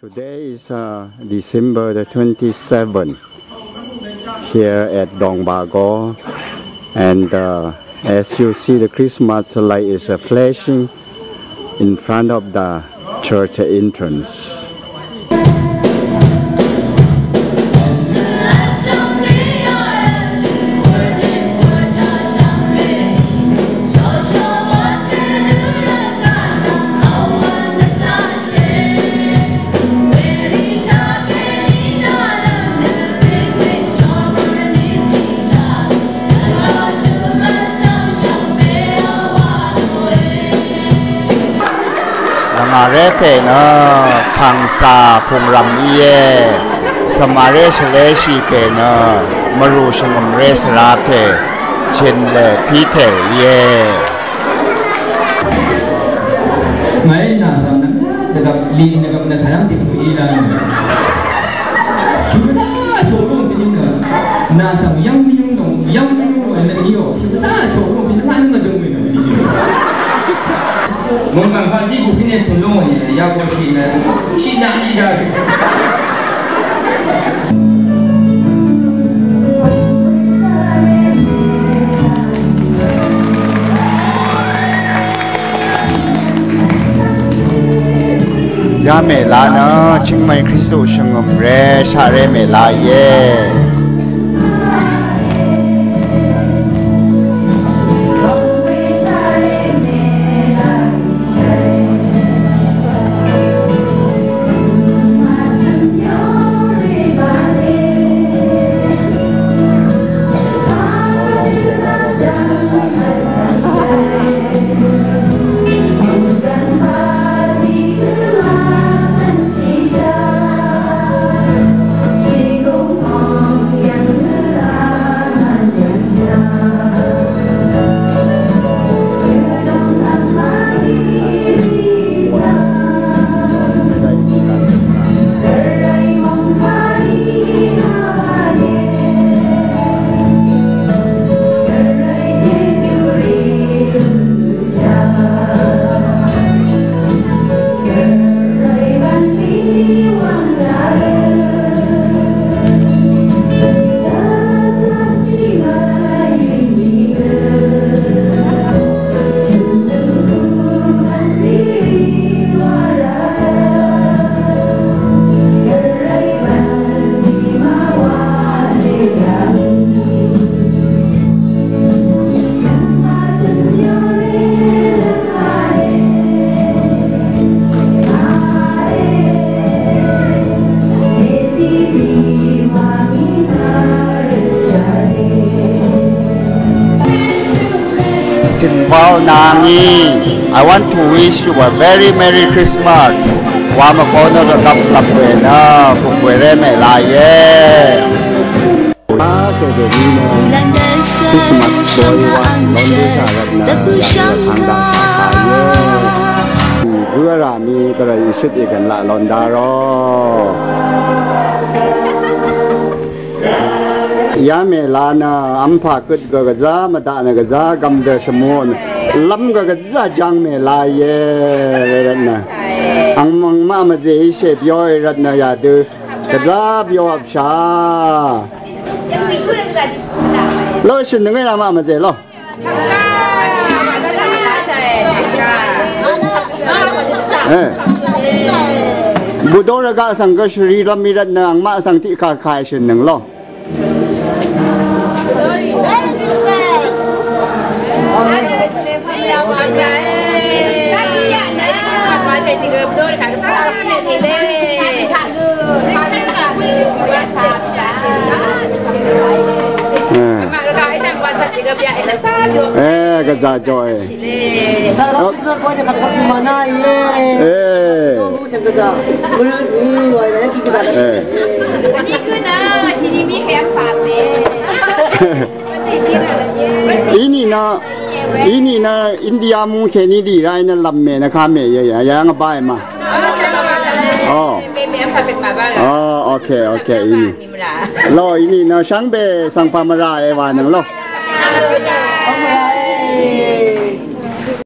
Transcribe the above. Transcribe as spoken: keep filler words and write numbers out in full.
Today is uh, December the twenty-seventh here at Dongbago, and uh, as you see, the Christmas light is uh, flashing in front of the church entrance. Svmaré pè nø Kàngcà pùngrv̀m íe. Svmaré shvléshì pè nø mvrù shvngø̀mré svra pè Chinlè Peter íe. Ngàí nà svng nvng dvgvp lin dvgvp nø tàyv́ng tìpù í nvng. Shvdá shòlú pìní nø nà svng yv́ng mvyúng nòng yv́ng mvyúng nòng nø pìní ò. Shvdá shòlú pìní ngà nø mvdøng mì nø pìní ò. Mòngkàng kaq zí bùkín nè shòlú nì yà bò shì nø shì nà í daq. Yá mèlá nø Chingmei Kristu shvngø̀mré shaqré mèlá íe. Sinval nangi, I want to wish you a very Merry Christmas. Wa mvkó nø rvgvp lvp we nø, kukwe reme la ye. Christmas boy wa londe sa rvt nø yàrá tang dang sa ye. Gø rà mi gø rà ishøt igan la londa ro. Yame la nø ampà gøt gø gvza mvdaq nø gvza gvmdø shvmon. Lvm gø gvza jang me la ye rvt nø. Ang mang ma mvze ishe byo rvt nø yadø. Gvza byo apsha. Lo shøn nø ngøy la ma mvze lo. Eh. Budora ga sang ga shri ram mi rat na ang ma sang ti ka kai shin nang lo. Eh. Eh, gvza joy. Eh. Eh. Ini na, ini na India mung keni di rai na lam me na ka me ya ya ya nga bai ma. Oh. Oh, okay, okay, ini. Lo ini na shang be sang pa mara e wa nang lo.